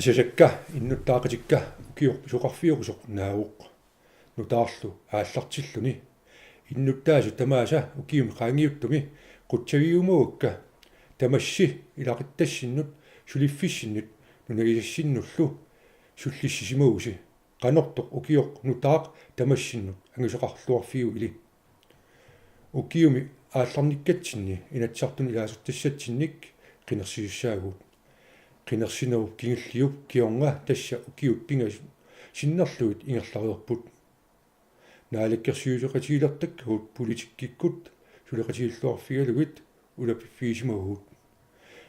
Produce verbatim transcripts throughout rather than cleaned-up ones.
Pisasakka innuttaaqatikka ukioq pisoqarfiusoq naavoq. Nutaarlu aallartilluni. Innuttaasut tamaasa ukiumi qaangiuttumi qutsavigiumagakka. Tamassi ilaquttassinnut suliffissinnut nunagisassinnullu sullissisimavusi. Qanortoq ukioq nutaaq tamassinnut angusaqarluarfiuili. Ukiumi aallarnikkatsinni Inatsisartuni ilaasortassatsinnik qinersisussaavugut. Qinersinerup kingulliup kingorna tassa ukiut pingasut sinnerlugit ingerlareerput. Naalakkersuisoqatigilertakkagut politikkikkut suleqatigiilluarfigalugit ulapiffigisimavugut.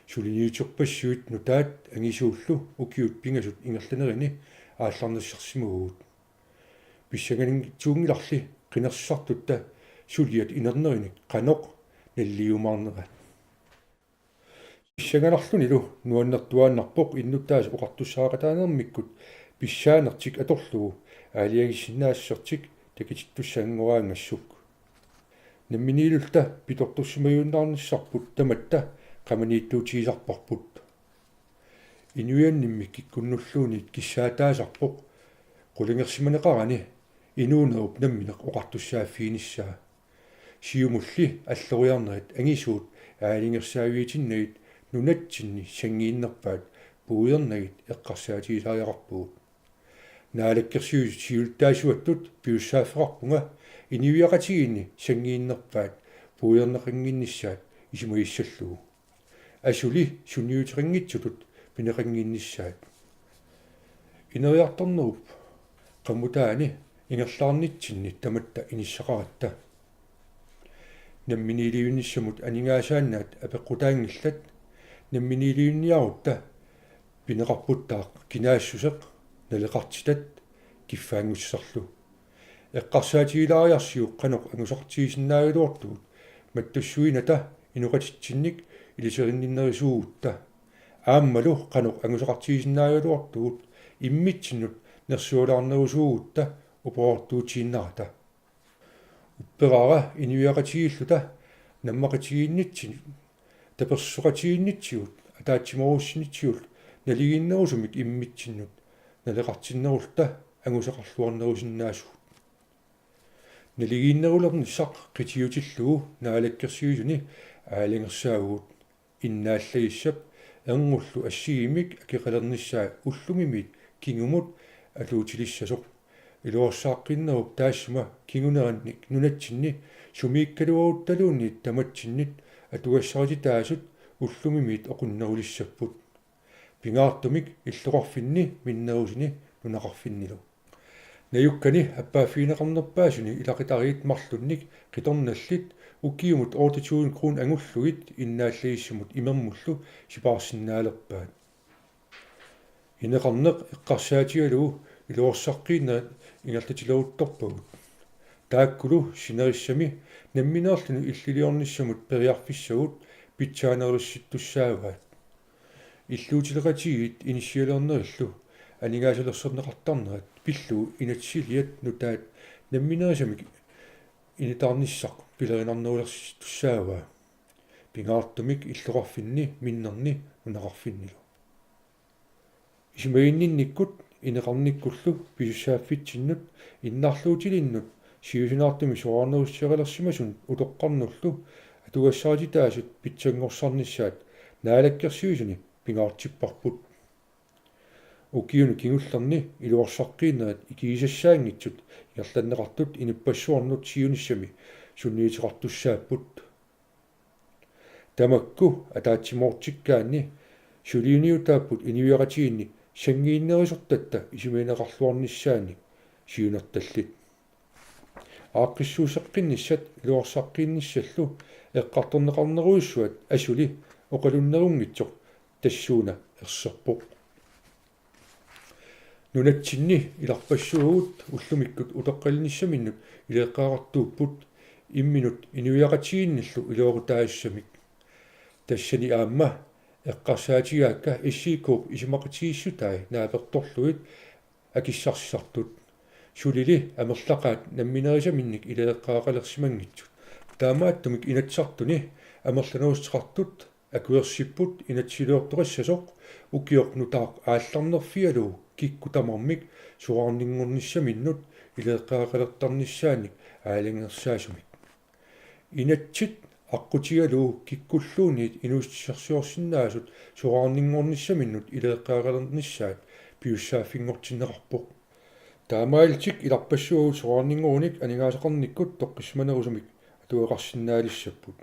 Suliniuterpassuit nutaat angisuullu ukiut pingasut ingerlanerini aallarnissarsimavugut. Pissanganngitsuunngilarli qinersisartutta suliat inernerinik qanoq naliliumaarnerat. Pissanganarlunilu nuannertuaannarpoq innuttaasut oqartussaaqataanermikkut pissaanertik atorlugu aalajangiissinnaassutsertik takutittussaanngoraangassuk. Namminiilluta pitortorsimajuinnaarnissarput tamatta qamaniittuutigisarparput. Inuiannimmi kikkunnulluunniit kissaataasarpoq qulingersimaneqarani inuunerup nammineq oqartussaaffiginissaa. Siumulli alloriarnerit angisuut aalajangersaaviitinnagit nunatsinni sanngiinnerpaat puiornagit eqqarsaatigisariaqarpugut. Naalakkersuisut siulittaasuattut pisussaaffeqarpunga inuiaqatigiinni sanngiinnerpaat puiorneqannginnissaat isumagissallugu. Asuli sunniuteqanngitsutut pineqannginnissaat. Ineriartornerup qammutaani ingerlaarnitsinni tamatta inissaqaratta. Namminiilivinnissamut aningaasaannaat apeqqutaanngillat. Namminiilivinniarutta pineqarputtaaq kinaassuseq, naleqartitat, kiffaanngussisarlu. Eqqarsaatigilaariarsiuk qanoq angusaqartigisinnaagaluartugut mattussuinata inoqatitsinnik iliserinninnerusuugutta. Aammalu qanoq angusaqartigisinnaagaluartugut immitsinnut nersualaarnerusuugutta upperortuutiinnarata. Upperaara inuiaqatigiilluta nammaqatigiinnitsigut, tapersersoqatigiinnitsigut, ataatsimoorussinnitsigut naligiinnerusumik immitsinnut naleqartinnerulluta angusaqarluarnerusinnaasugut. Naligiinnerulernissaq qitiutillugu Naalakkersuisuni aalajangersaavugut. Innaallagissap erngullu assigiimmik akeqalernissaa ullumimiit kingumut atuutilissasoq. Iluarsaaqqinnerup taassuma kingunerannik nunatsinni sumiikkaluaruttaluunniit tamatsinnit atugassarititaasut ullumimiit oqunnerulissapput. Pingaartumik illoqarfinni minnerusuni nunaqarfinnilu. Najukkani appaaffigineqarnerpaasuni ilaqutariit marlunnik qitornallit ukiumut otte tusind kroner angullugit innaallagissamut imermullu sipaarsinnaalerpaat. Ineqarneq eqqarsaatigalugu iluarsaqqiinnerit ingerlatileruttorpagut. Taakkulu sinerissami nammineerluni illiliornissamut periarfissagut pitsaanerusuttussaavaat. Illuutileqatigiit inissialernerillu aningaasalersorneqartarnerat pillugu inatsisiliat nutaat namminerisamik initaarnissaq pilerinarnerulersittussaavaa. Pingaartumik illoqarfinni minnerni nunaqarfinnilu. Isumaginninnikkut ineqarnikkullu pisussaaffitsinnut innarluutilinnut siusinaartumik soraarnerussagalersimasunut utoqqarnullu atugassarititaasut pitsanngorsarnissaat Naalakkersuisuni pingaartipparput. Ukiuni kingullerni iluarsaqqiinnerit ikigisassaanngitsut ingerlanneqartut inuppassuarnut siunissami sunniuteqartussaapput. Tamakku ataatsimoortikkaanni suliuniutaapput inuiaqatigiinni sanngiinnerusortatta isumagineqarluarnissaannik siunertallit. Aaqqissuusseqqinnissat iluarsaqqiinnissallu eqqartorneqarnerujussuat asuli oqalunnerunngitsoq tassuuna erserpoq. Nunatsinni ilarpassaagut ullumikkut utoqqalinissaminnut ileqqaartuupput imminut inuiaqatigiinnillu iluaqutaasussamik. Tassani aamma eqqarsaatigaakka S I K-p isumaqatigiissutai naapertorlugit akissarsisartut. Sulili amerlaqaat namminerisaminnik ileqqaaqalersimanngitsut. Taamaattumik Inatsisartuni amerlanerussuteqartut Akuersipput inatsisiliortoqassasoq ukioq nutaaq aallarnerfigalugu kikkut tamarmik soraarninngornissaminnut ileqqaaqalertarnissaannik aalajangersaasumik. Inatsit aqqutigalugu kikkulluunniit inuussutissarsiorsinnaasut soraarninngornissaminnut ileqqaaqalernissaat piussaaffinngortinneqarpoq. Taamaalillutik ilarpassavagut soraarninngorunik aningaasaqarnikkut toqqissisimanerusumik atugaqarsinnaalissapput.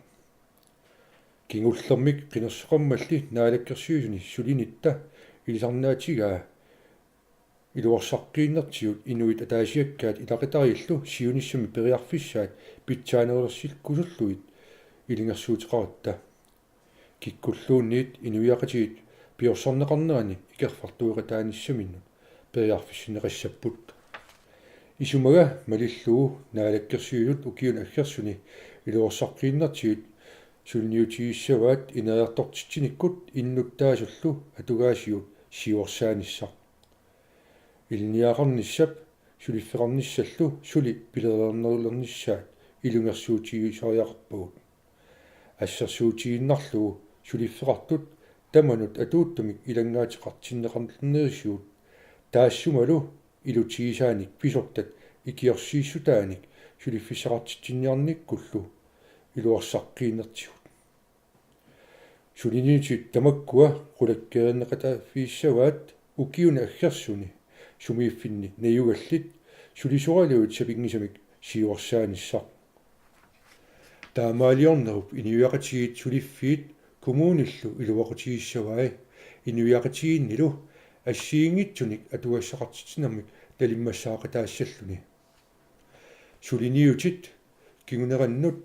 Kingullermik qinersisoqarmalli Naalakkersuisuni sulinitta ilisarnaatigaa iluarsaqqiinnertigut inuit ataasiakkaat ilaqutariillu siunissami periarfissaat pitsaanerulersikkusullugit ilungersuuteqaratta. Kikkulluunniit inuiaqatigiit piorsarneqarnerani ikerfartueqataanissaminut periarfissinneqassapput. Isumaga malillugu Naalakkersuisut ukiuni aggersuni iluarsaqqiinnertigut suliniutigissavaat ineriartortitsinikkut innuttaasullu atugaasigut siuarsaanissaq. Ilinniagaqarnissap suliffeqarnissallu suli pilereernerulernissaat ilungersuutigisariaqarpagut. Assersuutigiinnarlugu suliffeqartut tamanut atuuttumik ilanngaateqartinneqarnerisigut taassumalu ilutigisaanik pisortat ikiorsiissutaanik suliffissaqartitsinniarnikkullu iluarsaqqiinnertigut. Suliniutit tamakkua qulakkeerneqataaffiissavaat ukiuni aggersuni sumiiffinni najugallit sulisoralugit sapinngisamik siuarsaanissaq. Taamaaliornerup inuiaqatigiit suliffiit kommunillu iluaqutigissavai inuiaqatigiinnilu assigiinngitsunik atugassaqartitsinermik talimmassaaqataassalluni. Suliniutit kingunerannut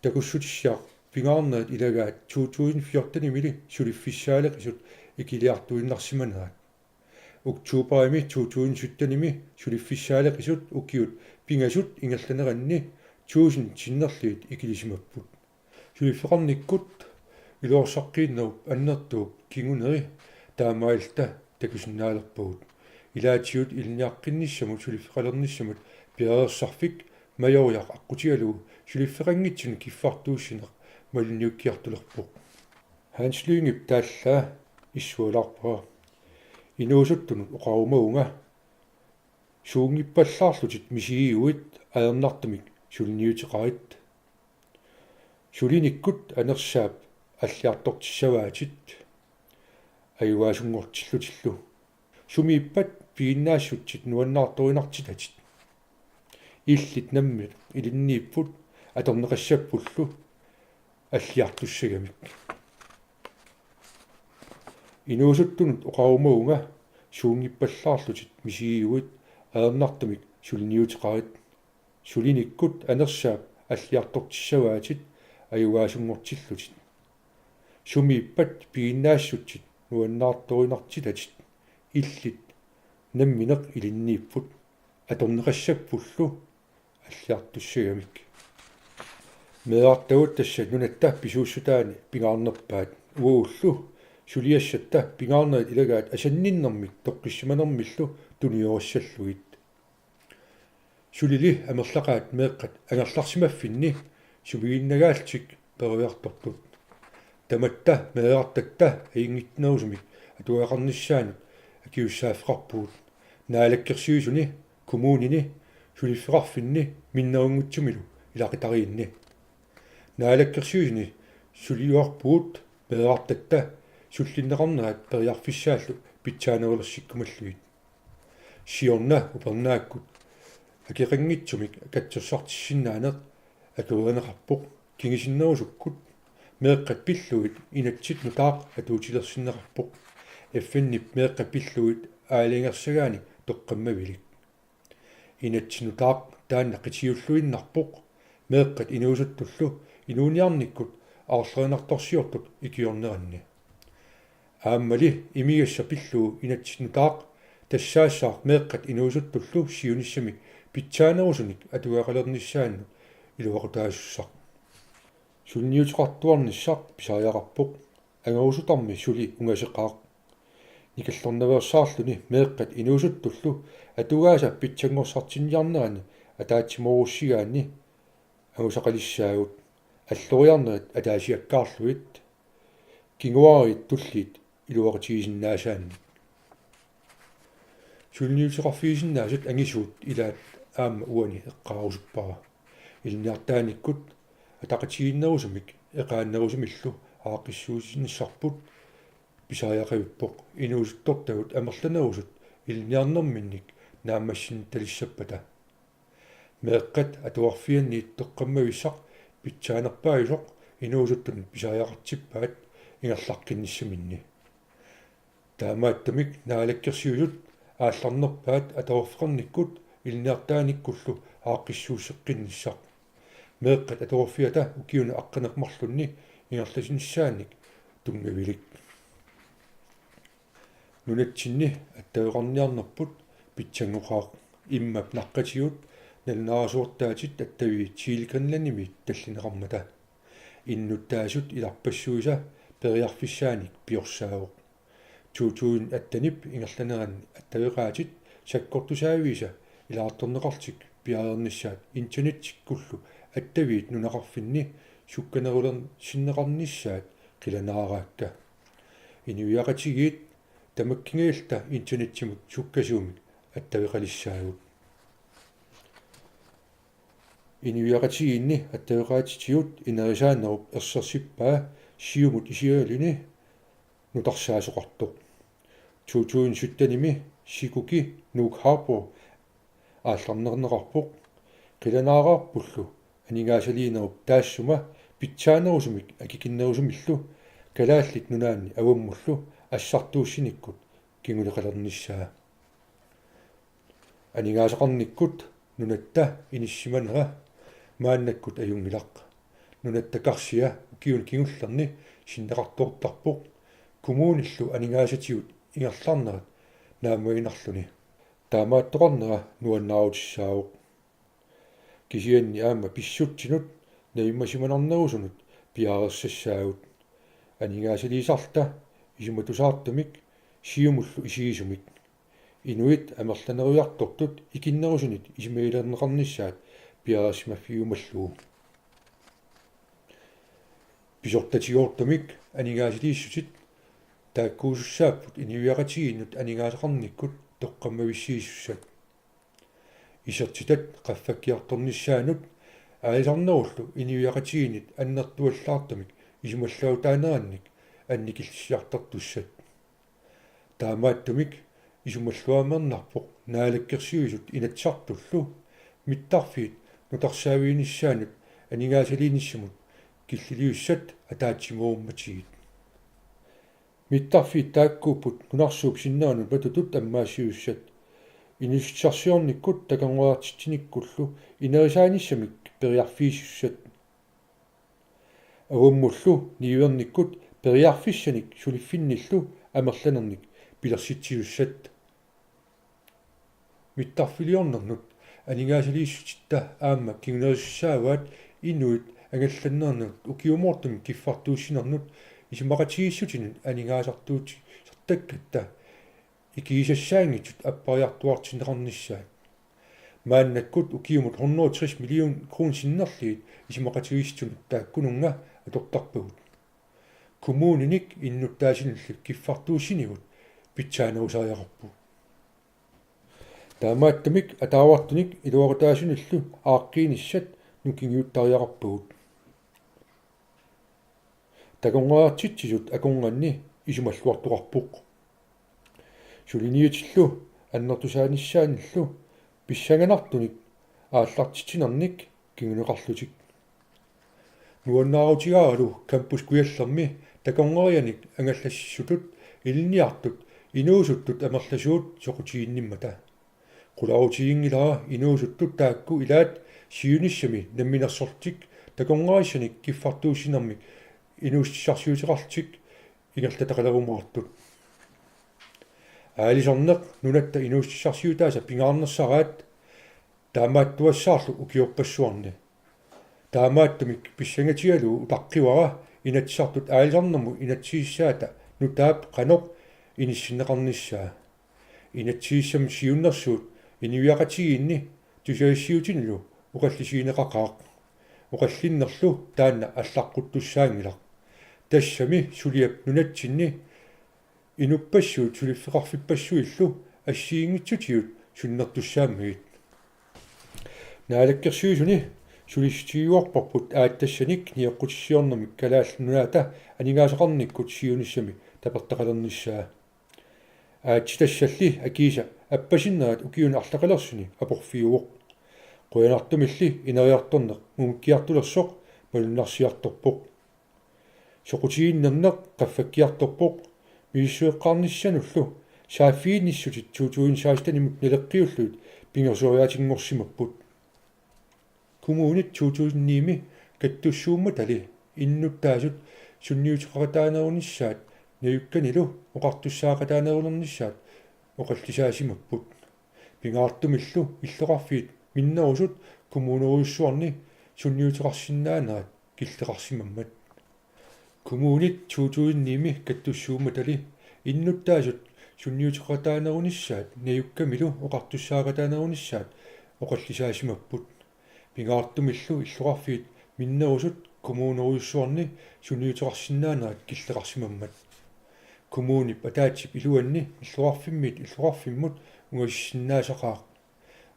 takussutissiaq pingaarnerit ilagaat to tusind fjortenimili suliffissaaleqisut ikiliartuinnarsimanerat. Oktoberimi to tusind syttenimi suliffissaaleqisut ukiut pingasut ingerlaneranni tusind sinnerlugit ikilisimapput. Suliffeqarnikkut iluarsaqqiinnerup annertuup kinguneri taamaalilluta takusinnaalerpagut. Ilaatigut ilinniaqqinnissamut suliffeqalernissamut piareersarfik Majoriaq aqqutigalugu suliffeqanngitsunik kiffartuussineq malinniukkiartulerpoq. Hans Lyngep taallaa issualaarpara: Inuusuttunut oqarumavunga: Suunngippallaarlutit misigiguit ajornartumik suliniuteqarit. Sulinikkut anersaap alliartortissavaatit ajugaasunngortillutillu. Sumiippat piginnaassutsit nuannaartorinartitatit. Illit nammineq ilinniipput atorneqassappullu alliartussagamik. Inuusuttunut oqarumavunga: Suunngippallaarlutit misigiguit ajornartumik suliniuteqarit. Sulinikkut anersaap alliartortissavaatit ajugaasunngortillutit. Sumiippat piginnaassutsit nuannaartorinartitatit. Illit nammineq ilinniipput atorneqassappullu alliartussagamik. Meerartagut tassa nunatta pisuussutaani pingaarnerpaat, uagullu suliassatta pingaarnerit ilagaat asanninnermik toqqissisimanermillu tuniorassallugit. Sulili amerlaqaat meeqqat angerlarsimaffinni sumiginnagaallutik peroriartortut. Tamatta meerartatta ajunngitsunerusumik atugaqarnissaanut akiussaaffeqarpugut Naalakkersuisuni, kommunini, suliffeqarfinni minnerunngitsumilu ilaqutariinni. Naalakkersuisuni suliorpugut meerartatta sullinneqarnerat periarfissaallu pitsaanerulersikkumallugit. Siorna upernaakkut akeqanngitsumik katsorsartissinnaaneq akuerineqarpoq kingusinnerusukkut. Meeqqat pillugit inatsit nutaaq atuutilersinneqarpoq. F N-ip meeqqat pillugit aalajangersagaanik toqqammavilik. Inatsit nutaaq taanna qitiulluinnarpoq meeqqat inuusuttullu inuuniarnikkut aarlerinartorsiortut ikiorneranni. Aammali imigassaq pillugu inatsit nutaaq tassaassaaq meeqqat inuusuttullu siunissami pitsaanerusunik atugaqalernissaannut iluaqutaasussaq. Suliniuteqartuarnissaq pisariaqarpoq. Angorusutarmi suli ungaseqaaq. Nikallernaveersaarluni meeqqat inuusuttullu atugaasa pitsanngorsartinniarnerani ataatsimoorussigaanni angusaqalissaagut alloriarnerit ataasiakkaarlugit. kinguaariit tulliit iluaqutigisinnaasaanik. Suliniuteqarfigisinnaasat angisuut ilaat aamma uani eqqaarusuppara. Ilinniartaanikkut ataqatigiinnerusumik eqaannerusumillu aaqqissuussinissaanut pisariaqavippoq inuusuttortagut amerlanerusut ilinniarnerminnik naammassinnitalissappata. Meeqqat atuarfianniit toqqammavissaq pitsaanerpaajusoq inuusuttunut pisariaqartippaat ingerlaqqinnissaminni. Taamaattumik naalakkersuisut aallarnerpaat atuarfeqarnikkut ilinniartaanikkullu aaqqissuusseqqinnissaq. Meeqqat atuarfiata ukiuni aqqaneq-marlunni ingerlasinissaannik tunngavilik. Nunatsinni attaveqarniarnerput pitsanngoqaaq immap naqqatigut nalunaarasuartaatit attaviit Telegramimit tallineqarmata. Innuttaasut ilarpassuisa periarfissaanik piorsaavoq. To tusind attenip ingerlanerani attaveqaatit sakkortusaaviisa ilaartorneqarlutik piareernissaat internetikkullu attaviit nunaqarfinni sukkanerulersinneqarnissaat qilanaaraakka. Inuiaqatigiit tamakkingaalluta internetsimut sukkasuumik attaveqalissaagut. Inuiaqatigiinni attaveqaatitigut inerisaanerup ersersippaa Siumut isigaluni nutarsaasoqartoq. To tusind syttenimi sikuki Nuuk Harbour aallarnerneqarpoq. Qilanaaraarpullu aningaasaliinerup taassuma pitsaanerusumik akikinnerusumillu Kalaallit Nunaanni avammullu assartuussinikkut kinguneqalernissaa. Aningaasaqarnikkut nunatta inissimanera maannakkut ajunngilaq. Nunatta karsia ukiuni kingullerni sinneqartoortarpoq kommunillu aningaasatigut ingerlaarnerat naammaginarluni. Taamaattoqarnera nuannaarutissaavoq. Kisianni aamma pissutsinut najummasimanarnerusunut piareersassaagut. Aningaasaliisarluta isumatusaartumik Siumullu isigisumik. Inuit amerlanerujartortut ikinnerusunit isumagilerneqarnissaat piareersimaffigiumallugu. Pisortatigoortumik aningaasaliissutit taakkuusussaapput inuiaqatigiinnut aningaasaqarnikkut toqqammavissiisussat. Isertitat qaffakkiartornissaannut aalisarnerullu inuiaqatigiinnit annertuallaartumik isumalluutaanerannik annikilliartortussat. Taamaattumik isumalluarneqarpoq Naalakkersuisut Inatsisartullu mittarfiit nutarsaaviginissaannut aningaasaliinissamut killiliussat ataatsimoorummatigit. Mittarfiit taakkuupput nunarsuup sinnerinnut matutut ammaassiussat. Inuussutissarsiornikkut takornariartitsinikkullu inerisaanissamik periarfiisussat. Avammullu niuernikkut periarfissanik suliffinnillu amerlanernik pilersitsisussat. Mittarfiliornernut aningaasaliissutitta aamma kingunerisassaavaat inuit angallannernut ukiumoortumik kiffartuussinernut isumaqatigiissutinut aningaasartuutisartakkatta ikiisassaanngitsut appariartuaartinneqarnissaat. Maannakkut ukiumut hundrede og tres million kroner sinnerlugit isumaqatigiissutinut taakkununnga atortarpagut. Kommuninik innuttaasunillu kiffartuussinigut pitsaanerusariaqarput. Taamaattumik ataavartunik iluaqutaasunillu aaqqiinissat nukingiuttariaqarpagut. Takornariartitsisut akornanni isumalluartoqarpoq. Suliniutillu annertusaanissaannillu pissanganartunik aallartitsinernik kinguneqarlutik. Nuannaarutigaaralu Campus Kujallermi takornarianik angallassisutut ilinniartut inuusuttut amerlasuut soqutiginnimmata. Qularutiginngilara inuusuttut taakku ilaat siunissami namminersorlutik takornariassanik kiffartuussinermik inuussutissarsiuteqarlutik ingerlataqalerumaartut. Aalisarneq nunatta inuussutissarsiutaasa pingaarnersaraat taamaattuassaarlu ukiorpassuarni. Taamaattumik pissangatigalugu utaqqivara Inatsisartut aalisarnermut inatsisissaata nutaap qanoq inissinneqarnissaa. Inatsisissamut siunnersuut inuiaqatigiinni tusagassiuutinilu oqallisigineqaqaaq. Oqallinnerlu taanna allaqquttussaanngilaq. Tassami suliap nunatsinni inuppassuit suliffeqarfippassuillu assigiinngitsutigut sunnertussaammagit. Naalakkersuisuni sulissutigiuarparput aatsitassani nioqqutissiornermi Kalaallit Nunaata aningaasaqarnikkut siunissami tapertaqalernissaa. Aatsitassalli akiisa appasinnerat ukiuni arlaqalersuni aporfiuvoq. Qujanartumilli ineriartorneq mumikkiartulersoq malunnarsiartorpoq. Soqutiginninneq qaffakkiartorpoq, misissueqqaarnissanullu saaffiginnissutit to tusind seksten-imut naleqqiullugit pingasoriaatinngorsimapput. Kommunit to tusind ni-mi kattussuummatali innuttaasut sunniuteqaqataanerunissaat najukkanilu oqartussaaqataanerulernissaat oqallisaasimapput. Pingaartumillu illoqarfiit minnerusut kommunerujussuarni sunniuteqarsinnaanerat killeqarsimammat. Kommunit to tusind ni-mi kattussuummatali innuttaasut sunniuteqaqataanerunissaat najukkamilu oqartussaaqataanerunissaat oqallisaasimapput. Pingaartumillu illoqarfiit minnerusut kommunerujussuarni sunniuteqarsinnaanerat killeqarsimammat. Kommunip ataatsip iluanni illoqarfimmiit illoqarfimmut ungasissinnaasaqaaq.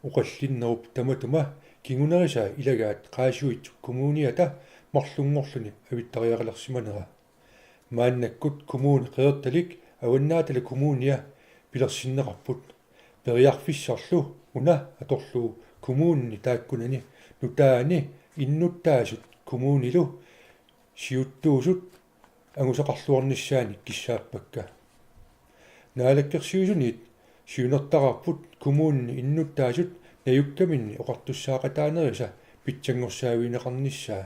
Oqallinnerup tamatuma kingunerisaa ilagaat Qaasuitsup Kommuniata marlunngorluni avittariaqalersimanera. Maannakkut Kommune Qeqertalik Avannaata Kommunia pilersinneqarput. Periarfissarlu una atorlugu kommunini taakkunani nutaani innuttaasut kommunilu siuttuusut angusaqarluarnissaanik kissaappakka. Naalakkersuisuniit siunertaqarput kommunini innuttaasut najukkaminni oqartussaaqataanerisa pitsanngorsaavigineqarnissaa.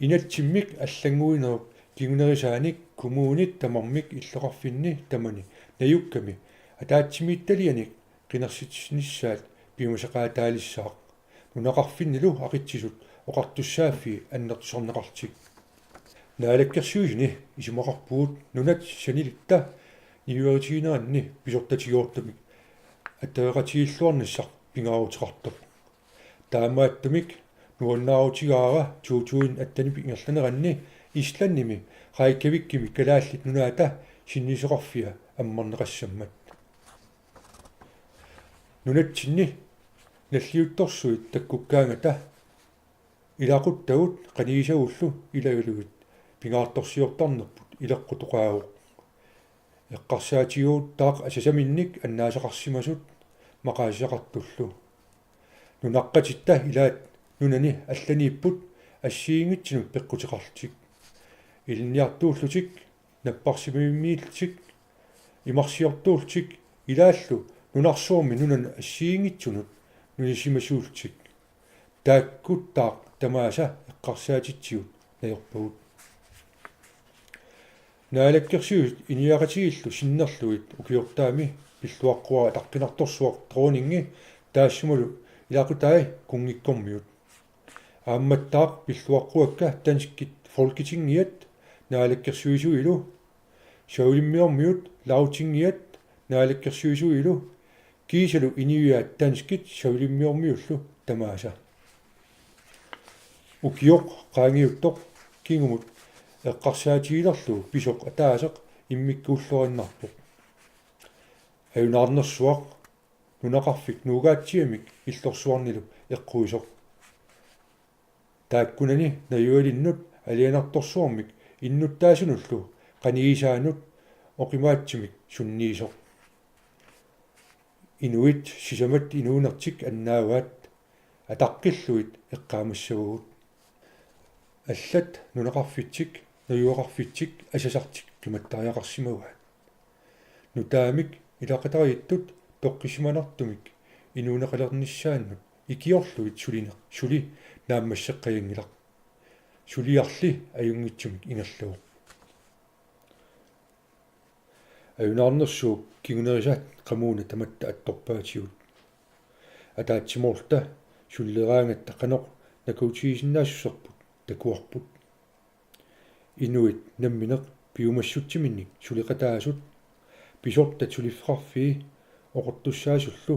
Inatsimmik allannguinerup kingunerisaanik kommunit tamarmik illoqarfinni tamani najukkami ataatsimiititalianik qinersitsinissaat piumasaqaataalissaaq. Nunaqarfinnilu aqitsisut oqartussaaffii annertusarneqarlutik. Naalakkersuisuni isumaqarpugut nunat sanilitta niueritigineranni pisortatigoortumik attaveqatigiilluarnissaq pingaaruteqartoq. Taamaattumik nuannaarutigaara to tusind atten-ip ingerlaneranni Islandimi Reykjavikimi Kalaallit Nunaata sinniisoqarfia ammarneqassammat. Nunatsinni nalliuttorsuit takkukkaangata ilaquttagut qanigisagullu ilagalugit pingaartorsiortarnerput ileqqutoqaavoq. Eqqarsaatigiuttaaq asasaminnik annaasaqarsimasut maqaasisaqartullu. Nunaqqatitta ilaat nunani allaniipput assigiinngitsunut peqquteqarlutik. Ilinniartuullutik, napparsimavimmiillutik, imarsiortuullutik ilaallu nunarsuarmi nunanut assigiinngitsunut nunisimasullutik. Taakkuttaaq tamaasa eqqarsaatitsigut najorpagut. Naalakkersuisut inuiaqatigiillu sinnerlugit ukiortaami pilluaqquara ataqqinartorsuaq dronningi taassumalu ilaqutai kunngikkormiut. Aammattaaq pilluaqquakka danskit Folketingiat naalakkersuisuilu, Savalimmiormiut Lagtingiat naalakkersuisuilu, kiisalu inuiaat danskit Savalimmiormiullu tamaasa. Ukioq qaangiuttoq kingumut eqqarsaatigilerlugu pisoq ataaseq immikkuullorinnarpoq. Ajunaarnersuaq nunaqarfik nuugaatsiamik illorsuarnilu eqquisoq. Taakkunani najugallinnut alianartorsuarmik innuttaasunullu qanigisaanut oqimaatsumik sunniisoq. Inuit sisamat inuunertik annaavaat ataqqillugit eqqaamassavagut. Allat nunaqarfitsik, najugaqarfitsik asasartik qimattariaqarsimavaat. Nutaamik ilaqutariittut toqqissisimanartumik inuuneqalernissaannut ikiorlugit sulineq suli naammasseqqajanngilaq. Suliarli ajunngitsumik ingerlavoq. Ajunaarnersuup kingunerisaat qamuuna tamatta attorpaatigut. Ataatsimoorluta sulileraangatta qanoq nakutigisinnaassuserput takuarput. Inuit nammineq piumassutsiminnik suleqataasut, pisortat suliffeqarfii oqortussaasullu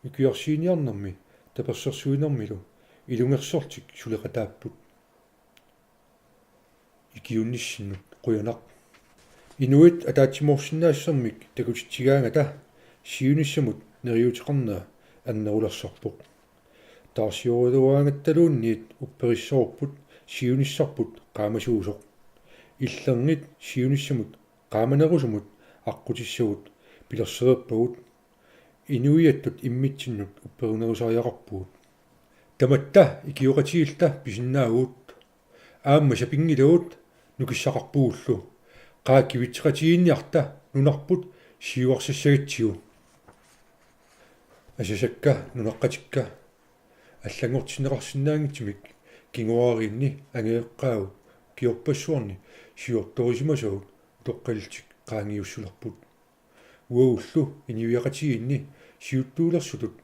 ikiorsiiniarnermi tapersersuinermilu ilungersorlutik suleqataapput. ikiuinnissinnut qujanaq. Inuit ataatsimoorsinnaassusermik takutitsigaangata siunissamut neriuuteqarnera annerulersarpoq. Taarsioriuaangattaluunniit upperissavarput siunissarput qaamasuusoq. Illernit siunissamut qaamanerusumut aqqutissagut pilersereerpagut. Inuiattut immitsinnut upperinerusariaqarpugut. Tamatta ikioqatigiilluta pisinnaavugut. Aamma sapinngilagut nukissaqarpugullu. Qaa kivitseqatigiinniarta nunarput siuarsassagatsigu. Asasakka nunaqqatikka allanngortinneqarsinnaanngitsumik kinguaariinni angajoqqaagut ukiorpassuarni siortorisimasagut utoqqalillutik qaangiussulerput. Uagullu inuiaqatigiinni siuttuulersutut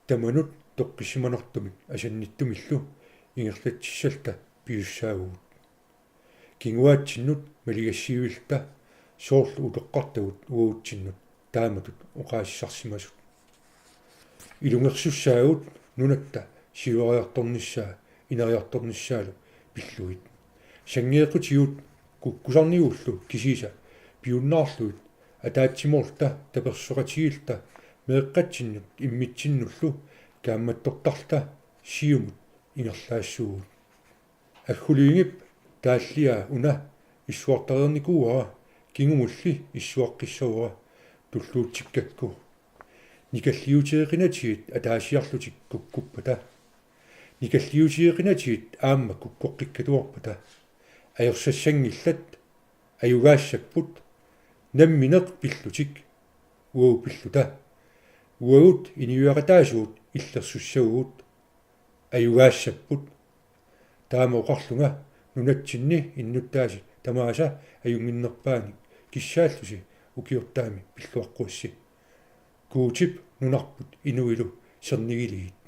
tamanut toqqissimanartumik asannittumillu ingerlatsissalluta pisussaavugut. Kinguaatsinnut maligassiuilluta soorlu utoqqartagut uagutsinnut taamatut oqaasissarsimasut. Ilungersussaagut nunatta siuariartornissaa ineriartornissaalu pillugit. Sanngeeqqutigut kukkusarnigullu kisiisa piunnaarlugit ataatsimoorluta tapersoqatigiilluta meeqqatsinnut immitsinnullu kaammattortarluta siumut ingerlaassuugut. Agguliingip taalliaa una issuartareernikuuara kingumulli issuaqqissavara tulluutsikkakku. Nikalliuteeqinatigit ataasiarlutik kukkuppata. Nikalliuteeqinatigit aamma kukkoqqikkatuarpata. Ajorsassanngillat, ajugaassapput, nammineq pillutik, uagut pilluta. Uagut inuiaqataasugut illersussaagut, ajugaassapput. Taama oqarlunga nunatsinni innuttaasi tamaasa ajunnginnerpaanik kissaallusi ukiortaami pilluaqquassi. Guutip nunarput inuilu sernigiligit.